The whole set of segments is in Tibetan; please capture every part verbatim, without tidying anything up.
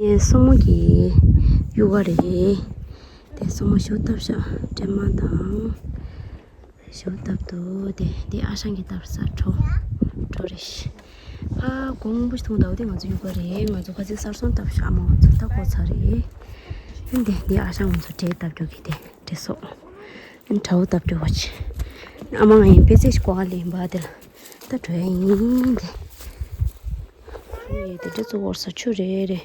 ངའི་སྲུ་མོ་གི་ཡུ་ག་རེད། དེ་སྲུ་མོ་ཞུ་བཏབ་ཤག་སྲན་མ་དང་། ཞུ་བཏབ་འདུག་དེ་དེ་ཨ་ཞང་གི་བཏབ་ས་གྲོ། གྲོ་རེད། ཕ་གོང་བུ་ཞིག་མཐོང་འདུག་དེ་ང་ཚོ་ཡུ་ག་རེད། ང་ཚོ་ཁ་སང་གསར་སོང་བཏབ་ཤག་ཨ་མ་ང་ཚོ་ད་གོ་ཚར་རེད། དེ་དེ་ཨ་ཞང་ང་ཚོ་འབྲས་བཏབ་རྒྱུ་གི་དེ་འབྲས་སོགས། དྲ་བོ་བཏབ་རྒྱུ་བ་ཆེ། ཨ་མ་ང་ཡིན་པེ་ཙེ་ཞིག་གོ་བ་ལེན་པ་དེ་ལ་ད་འགྲོ་ཡ་ཡིན་དེ། ཡེ་དེ་འདྲ་གཙོ་བོར་ས་ཆུ་རེ་རེ།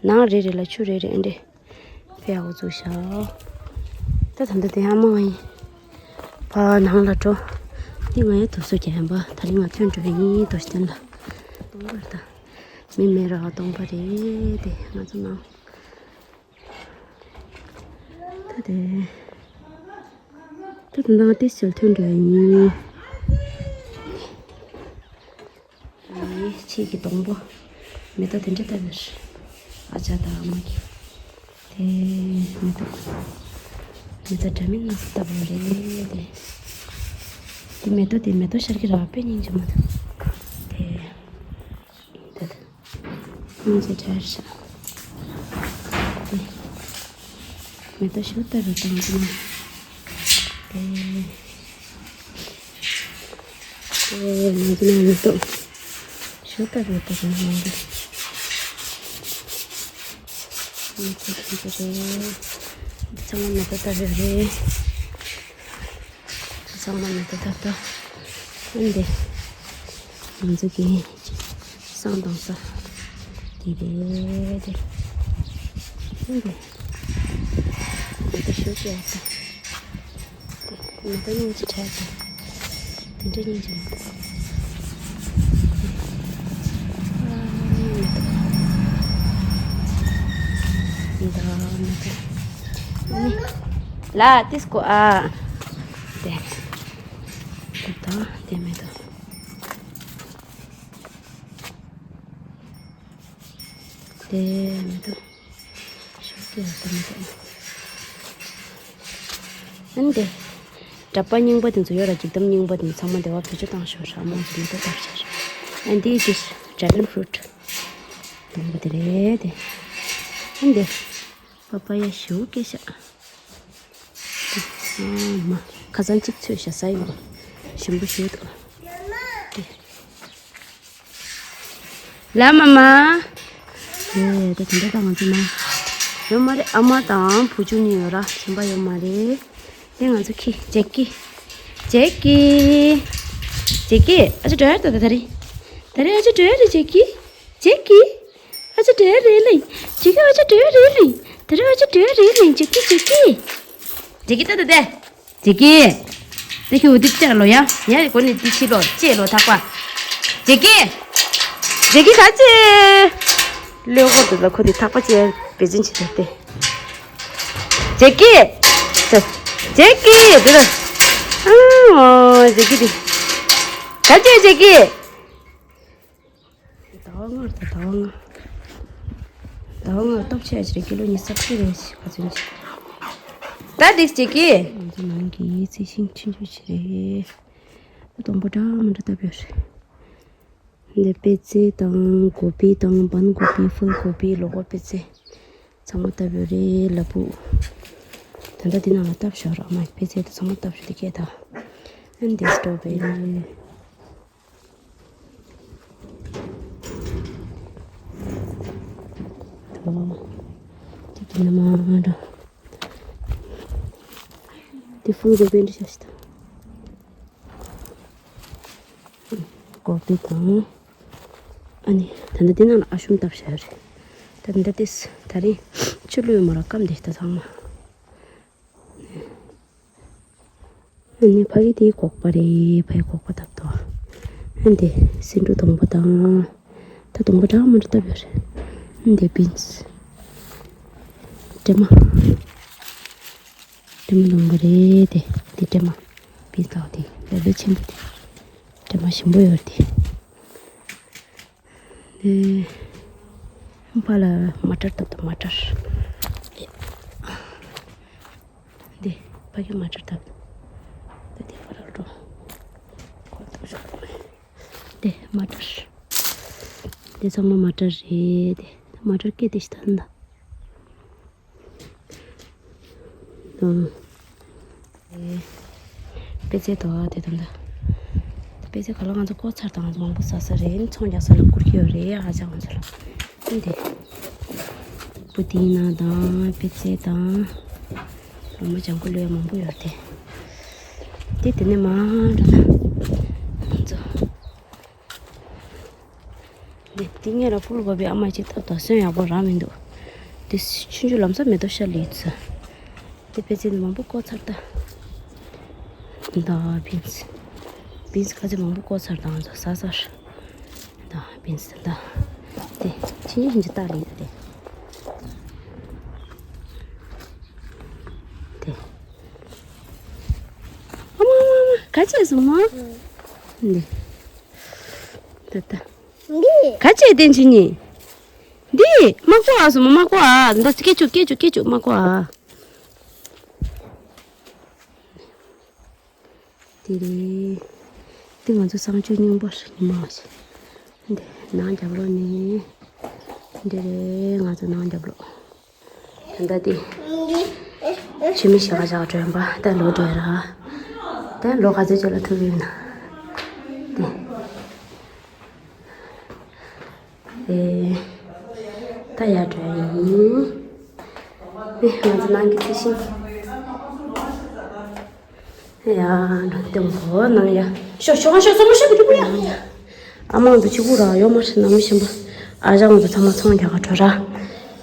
ནང་རེ་རེ་ལ་ཆུ་རེ་རེ་ཨེ་འདྲེ། ཕེ་ཡག་པོ་བཙུགས་ཤག་ད་ད་འདི་དེ་ཨ་མ་ང་ཡིན། ཕ་ནང་ལ་འགྲོ། འདི་ང་ཡི་དུ་སུ་རྒྱན་པ་ད་རིང་ང་ཐོན་འགྲོ་བའི་ཡིན་དོ་ཤི་ཏན་ལ། སྟོང་པར་ད། མི་མེད་ར་སྟོང་པ་རེད་དེ་ང་ཚོ་ནང་། ད་དེ། ད་དེ་ནང་ཏེ་ཞལ་ཐོན་འདྲ་ཡིན། ཨེ་ཆེ་གི་སྡོང་པོ། མེ་ཏོག་དེ་འདྲ་ལྟ་བུར། ཨ་ཅག་དང་ཨ་མ་གི། དེ་མེ་ཏོག་མེ་ཏོག་འདྲ་མིན་སྣ་ཚོགས་ལྟ་བུ་རེད་དེ། དེ་མེ་ཏོག་དེ་མེ་ཏོག་ཤར་གི་ར་དཔེ་སྙིང་རྗེ་མོ་འདུག་དེ། ད་ད། སྙིང་རྗེ་དྲར་ཤག་དེ། མེ་ཏོག་ཞུ་ལྟ་བུ་བཏང་ཙམ། དེ། དེ་ང་ཚོ་ནང་མེ་ཏོག་ཞུ་ལྟ་བུ་བཏང་ཙམ། མེ་ཏོག་ཞུ་ལྟ་རེད། ཚང་མ་མེ་ཏོག་ལྟ་བུ་རེད། ཚང་མ་མེ་ཏོག་ལྟ་ལྟ། ཨ་འདི། ང་ཚོ་གི་བསང་གཏོང་ས། འདི་རེད་དེ། ཨ་འདི། མེ་ཏོག་ཞུ་ཅེས་ཨ་ད། མེ་ཏོག་སྙིང་རྗེ་དྲར་ཏེ། དེ་འདྲ་སྙིང་རྗེ་མི་འདུག་ཨ་མེ་ཏོག་འདི་ད་མེ་ཏོག་ཨ་ནི། ལ་ཏིས་ཀོ་ཨ། དེ། དེ་ད་དེ་མེ་ཏོག་དེ་མེ་ཏོག་ཤོག་ཀྱི་ཡོད་ས་མེད་པ། ཨན་དེ། གྲྭ་པ་རྙིང་པ་དེ་ཚོ་ཡོད་ར་འཇིགས་གཏམ་རྙིང་པ་དེ་ཚོ་ཚང་མ་དེ་བ་བེད་སྤྱོད་བཏང་ཤོག་ཧྲ་མོ་དེ་ཚོ་བཏབ་ཤར། ཨན་དེ་དེ་dragon fruit དང་པོ་དེ་རེད་དེ། ཨན་དེ། པ་པ་ཡ་ཞུ་སྐད་ཤག་ཨ་མ། ཁ་སང་གཅིག་ཚོས་ཤ་ཟ་ཡོང་། ཞིམ་པོ་ཞིག་འདུག་ལ་མ་མ། ཡེ་ད་དེ་འདྲ་ད་ང་ཚོ་མ། ཡོད་མ་རེད། ཨ་མ་དང་བུ་ཆུང་གཉིས་ཡོད་ར་གཞན་པ་ཡོད་མ་རེད། དེ་ང་ཚོ་ཁི་ཇེ་ཀི། ཇེ་ཀི། ཇེ་ཀི་ཨ་ཅག་འགྲོ་ཡ་ད་ད་ད་རེད། ད་རེད་ཨ་ཅག་འགྲོ་ཡ་རེད་ཇེ་ཀི། ཇེ་ཀི། ཨ་ཅག་འགྲོ་ཡ་རེད་ལེ། ཇེ་ཀི་ཨ་ཅག་འགྲོ་ཡ་རེད་ལེ། ད་རེད་ཨ་ཅག་འགྲོ་ཡ་རེད་ལེ་ཇེ་ཀི་ཇེ་ཀི། ཇེ་ཀི་ད་ད་ད། ཇེ་ཀི། དེ་ཁྱོད་འུ་དུ་ཅར་ལོ་ཡ། ཡ་གོ་ནི་དེ་ཕྱི་ལོ་ཅེ་ལོ་ཐག་པ། ཇེ་ཀི། ཇེ་ཀི་ག་ཅེ། ལེའོ་གོ་དུ་ལ་ཁོ་དེ་ཐག་པ་ཅེ་བེ་ཅིན་ཆེ་ཐག་དེ། ཇེ་ཀི། ཇེ་ཀི་དེ་ལ། ཨ་ཇེ་ཀི་དེ། ག་ཅེ་ཇེ་ཀི། ཟླ་བ་ལྔ་རེད་ད་ཟླ་བ་ལྔ། ཟླ་བ་ལྔ་སྟོབས་ཆེ་ཡ་ཅིག་རེད། ཀི་ལོ་ཉི་ཤུ་རྩ་བཞི་རེད་ཞིག་ག་ཚོད་ཅིག་ད་འདིག་ཅིག་གི་ང་ཚོ་ནང་གི་རྩི་ཤིང་ཆུང་ཆུང་ཞིག་རེད། ད་སྡོང་པོ་འདྲ་མི་འདྲ་བཏབ་ཡོད་རེད། འདི་པེ་ཙེ་དང་གོ་པི་དང་བན་གོ་པི་ཧྥུལ་གོ་པི་ལོ་གོ་པེ་ཙེ་ཚང་མ་བཏབ་ཡོད་རེད་ལ་བུ། ད་ལྟ་འདི་ནང་ལ་བཏབ་ཤོག་ར་མ་པེ་ཙེ་དང་ཚང་མ་བཏབ་ཤོག་དེ་སྐད་ད། ཨན་འདི་སི་ཊོ་བེ་རི། དེ་དེ་ནི་མ་འདྲ། དེ་ཧྥུལ་གོ་པི་འདྲ་ཤ་ཤི་ད། གོ་པི་དང་། ཨ་ནི་ད་ལྟ་འདི་ནང་ལ་ཨ་ཤུམ་བཏབ་བཞག་རེད། ད་ལྟ་དེ་ད་རིང་ཆུ་བླུད་མ་ར་སྐམ་དེ་ད་ཚང་མ། ཨ་ནི་ཕ་གི་དེའི་སྒོག་པ་རེད། ཕ་གི་སྒོག་པ་བཏབ་ཏོ། ཨ་འདི་སེ་འབྲུ་སྡོང་པོ་དང་། ད་སྡོང་པོ་འདྲ་མི་འདྲ་བཏབ་ཡོད་རེད། ཨ་འདི་བིན་སི། སྲན་མ། སྲན་མ་སྡོང་པོ་རེད་དེ། འདི་སྲན་མ། བིན་སི་ལགས་དེ་ལ་ལུ་ཆེན་པོ་དེ། སྲན་མ་ཞིམ་པོ་ཡོད་རེད་དེ། ནས། ཕ་ལ་མ་ཊར་བཏབ་ཏོ་མ་ཊར། འདི་ཕ་གི་མ་ཊར་བཏབ། ད་འདི་ཕ་ལ་འགྲོ། ཁོ་ཐུག་ཤོག་འདི་མ་ཊར། འདི་ཚང་མ་མ་ཊར་རེད་དེ། མ་གྲོ་སྐད་དེ་ཞིག་ད་ད། དང་། ཨེ། པད་ཚལ་དོ་དེ་དང་ད། པད་ཚལ་ག་ལ་ང་ཚོ་བརྐོ་ཚར་དང་ང་ཚོ་མང་པོ་ཟ་ས་རེད། ཚོང་རྒྱག་ས་ལ་བསྐུར་གྱི་ཡོད་རེད། ཨ་ཅག་ང་ཚོ་ལ། ཨེ་འདི། པུ་ཏི་ན་དང་པད་ཚལ་དང་། ལོ་མ་ལྗང་ཁུ་ལོས་མང་པོ་ཡོད་དེ། དེ་དེ་ནས་མར་འགྲོ་ན། ང་ཚོ། འདི་འདི་ངས་ར་ཕུ་ལ་བབས་པའི་ཨ་མ་ཅིག་བཏབ་དང་། སོན་ཡག་པོ་རག་མི་འདུག་འདི་ཆུང་ཆུང་ལམ་སང་མེ་ཏོག་ཤར་ལེ་ཡོད་ས། འདི་པད་ཚལ་མང་པོ་བརྐོ་ཚར་ད། ད་བིན་སི། བིན་སི་ཁ་ཚ་མང་པོ་བརྐོ་ཚར་དང་ཚོ་ཟ་ཚར། ད་བིན་སི་ད། དེ་ཕྱི་ཉིན་ཕྱིན་ཅི་ལྟ་ལེ་ཡོད་དེ། དེ། ཨ་མ་ཨ་མ་ཨ་མ། ག་བྱས་སོང་མ། འདི། ད་ད། འདི། ག་བྱས་བསྟན་ཆུ་ནི། འདི། མ་གོ་ཨ་སོང་མ། མ་གོ་ཨ། འདི་སྐད་ཅུ་སྐད་ཅུ་སྐད་ཅུ་མ་གོ་ཨ། དེ་རེད། འདི་ང་ཚོ་གསང་སྤྱོད་སྙིང་པོ་རེད། ཉི་མ་བ་ཞིག་འདི་ནང་རྒྱབ་ལོགས་ནས། འདི་རེད་ང་ཚོ་ནང་རྒྱབ་ལོགས། ད་ལྟ་དེ། ཆུ་མིག་ཞལ་ཁ་བཞག་འགྲོ་ཡིན་པ། ད་ལོག་འགྲོ་ཡ་ར། ད་ལོག་ག་ཚོད་ཅིག་ལ་ཐུག་ཡོད་ན། དེ། དེ། ད་ཡར་འགྲོ་ཡ་ཡིན། དེ་ང་ཚོ་ནང་གི་རྩི་ཤིང་། ཡ། སྟོན་གོ་ནང་ཡ། ཤོག་ཤོག་ཤོག་སོ་མ་ཤོག་གི་ཕྲུ་གུ་ཡ། ཨ་མང་དུ་ཕྱུ་གུ་ར་ཡོད་མ་རེད། ནང་མི་ཤེས་པ། ཨ་ཅག་ང་ཚོ་ཚང་མ་ཚོང་རྒྱག་ག་འགྲོ་ར།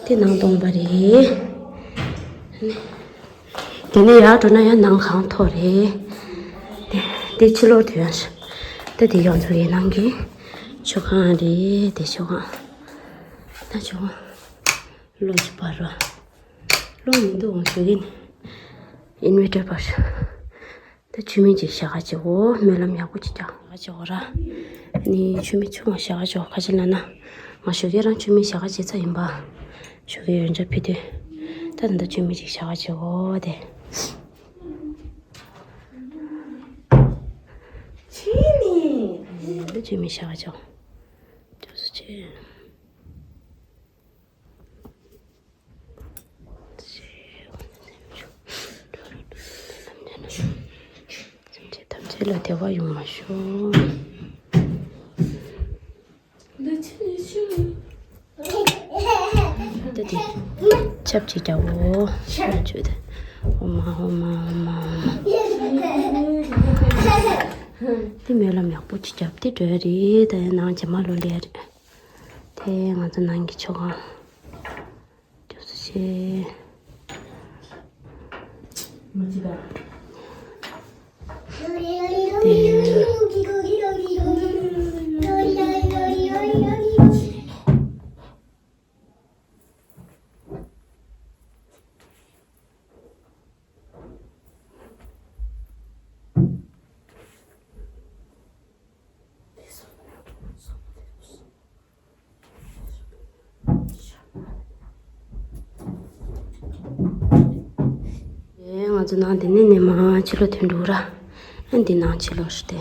དེ་ནང་སྟོང་པ་རེད། དེ་ནས་ཡར་འགྲོ་ན་ཡང་ནང་གང་ཐོག་རེད། དེ་དེ་ཕྱི་ལོགས་དུ་ཡང་ཤ། ད་དེ་ཡོངས་རྫོགས་ཡིན་ནང་གི་ཆུ་ཁང་རེད། དེ་ཆུ་ཁང་། ད་ཆུ་ཁང་། གློག་ཅིག་སྤར་རོ། གློག་མི་འདུག་འོང་ཞུ་གི་ནི། ཨིན་ཝེ་ཊར་སྤར། ད་ཆུ་མིག་ཅིག་ཞག་ག་བྱེད་འོ། སྨོན་ལམ་ཡག་པོ་ཅིག་རྒྱག་ཞག་ག་བྱེད་འོ་ར། ནི་ཆུ་མིག་ཆུང་བ་ཞག་ག་བྱེད་འོ། ཁ་ཅིག་ལ་ན། ང་ཞུ་གི་རང་ཆུ་མིག་ཞག་ག་བྱེད་ཚ་ཡིན་པ། ཞུ་གི་ཡོན་ཆབ་ཕི་དུས། ད་ད་ད་ཆུ་མིག་ཅིག་ཞག་ག་བྱེད་འོ་དེ། ཆི་ནི། ད་ཆུ་མིག་ཞག་ག་བྱེད་འོ། ཅོ་སུ་ཆེ། སེམས་ཅན་ཐམས་ཅད་ལ་བདེ་བ་ཡོང་བ་ཤོག་ད་དེ་ཆབ་ཅིག་རྒྱག་འོ། ཆབ་ཅིག་དེ། ཨོ་མ་ཨོ་མ་ཨོ་མ་ཨོ་མ། དེ་སྨོན་ལམ་ཡག་པོ་ཅིག་བརྒྱབ་དེ་འགྲོ་ཡ་རེད། ད་ཡ་ནང་རྗེས་མ་ལོ་ལེ་རེད། དེ་ང་ཚོ་ནང་གི་ཆུ་ཁང་། ཅོ་སུ་ཤེ། དེ། ཨེ། ང་ཚོ་ནང་དེ་ནས་ནས་མ་ཕྱི་ལོགས་ཐོན་འགྲོ་ར། ཨ་འདི་ནང་ཕྱི་ལོགས་རེད་དེ།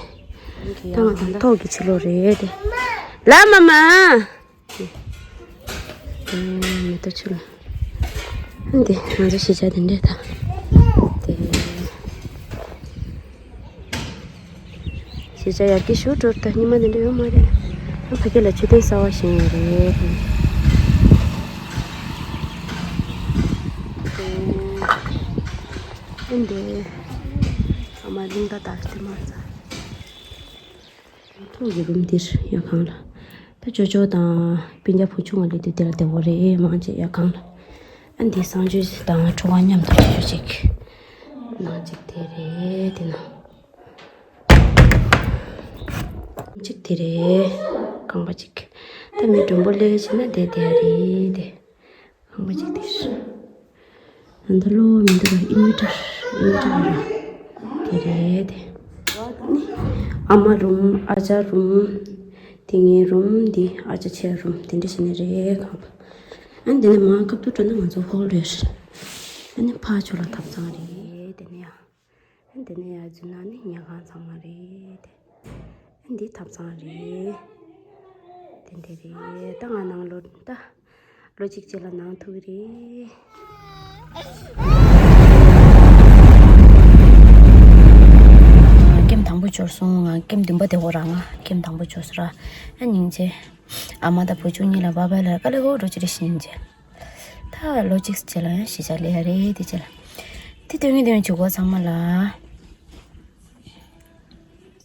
ད་ང་ད་ལྟ་ཐོག་གི་ཕྱི་ལོགས་རེད་དེ། ལ་མ་མ། ཨེ། མེ་ཏོག་ཕྱི་ལོགས། ཨ་འདི་ང་ཚོ་གཞིས་ཆགས་དེ་འདྲས་ད། དེ། གཞིས་ཆགས་ཡར་རྒྱས་ཞུ་འགྲོ་ད་ཉི་མ་དེ་འདྲ་ཡོད་མ་རེད། ཨ་ཕ་གི་ལ་མཆོད་རྟེན་གསར་བ་བཞེངས་ཡོད་རེད། ཨ་འདི། ཨ་མ་གླིང་ད་དར་དེ་མ་ཚ། ཐོག་གི་རུམ་འདིར་ཡ་གང་ལ། ད་ཅོ་ཅོ་དང་སྤུན་ཀྱག་བུ་ཆུང་བ་ལས་དུས་དེ་ལ་བདེ་བོ་རེད་མང་ཆེ་ཡ་གང་ལ། ཨ་འདི་གསང་སྤྱོད་དང་ཁྲོ་བ་མཉམ་དུ་ཅོ་ཅོ་ཅིག་ནང་ཅིག་དེ་རེད་དེ་ན། ཅིག་དེ་རེད། རྐང་པ་ཅིག་ད་མི་མགྲོན་པོ་སླེབས་ཕྱིན་ན་དེ་དེ་རེད་དེ། རྐང་པ་ཅིག་དེ་རེད། ད་ལྟ་གློག་མི་འདུག་པ། ཨིན་ཝེ་ཊར་ཨིན་ཝེ་ཊར་ར། དེ་རེད་དེ། ཨ་མ་རུམ། ཨ་ཅག་རུམ། དེ་ངའི་རུམ། འདི་ཨ་ཅག་ཆེ་རུམ། དེ་འདྲ་བྱས་ནས་རེད་ཁང་པ། ཨ་ནི་དེ་ནས་མར་ཁ་ཐུག་འགྲོ་ན་ང་ཚོ་ཧོལ་རེད། ཨ་ནི་ཕར་ཕྱོགས་ལ་ཐབ་ཚང་རེད། དེ་ནས་ཡང་། ཨ་ནི་དེ་ནས་ཡར་འཛུལ་ན་ནི་ཉལ་ཁང་ཚང་མ་རེད་དེ། ཨ་ནི་འདི་ཐབ་ཚང་རེད། དེ་འདྲ་རེད། ད་ང་ནང་ལོགས་ད། ལོ་གཅིག་རྗེས་ལ་ནང་ཐུག་གི་རེད། ཀེམ་དང་པོ་འབྱོར་སོང་། ང་ཀེམ་བདུན་པ་དེ་གོ་རང་ང་ཀེམ་དང་པོ་འབྱོར་སོང་ར། ཨ་སྙིང་རྗེ། ཨ་མ་དང་བུ་ཆུང་གཉིས་ལ་བ་བ་ལ་དཀའ་ལས་ཁག་འགྲོ་ཅི་རེད་སྙིང་རྗེ། ད་ལོ་གཅིག་རྗེས་ལ་ཡང་གཞིས་ཆགས་སླེབས་ཡ་རེད། དེ་རྗེས་ལ་དེ་སྟོན་གི་སྟོན་གི་བྱེད་སྒོ་ཚང་མ་ལ།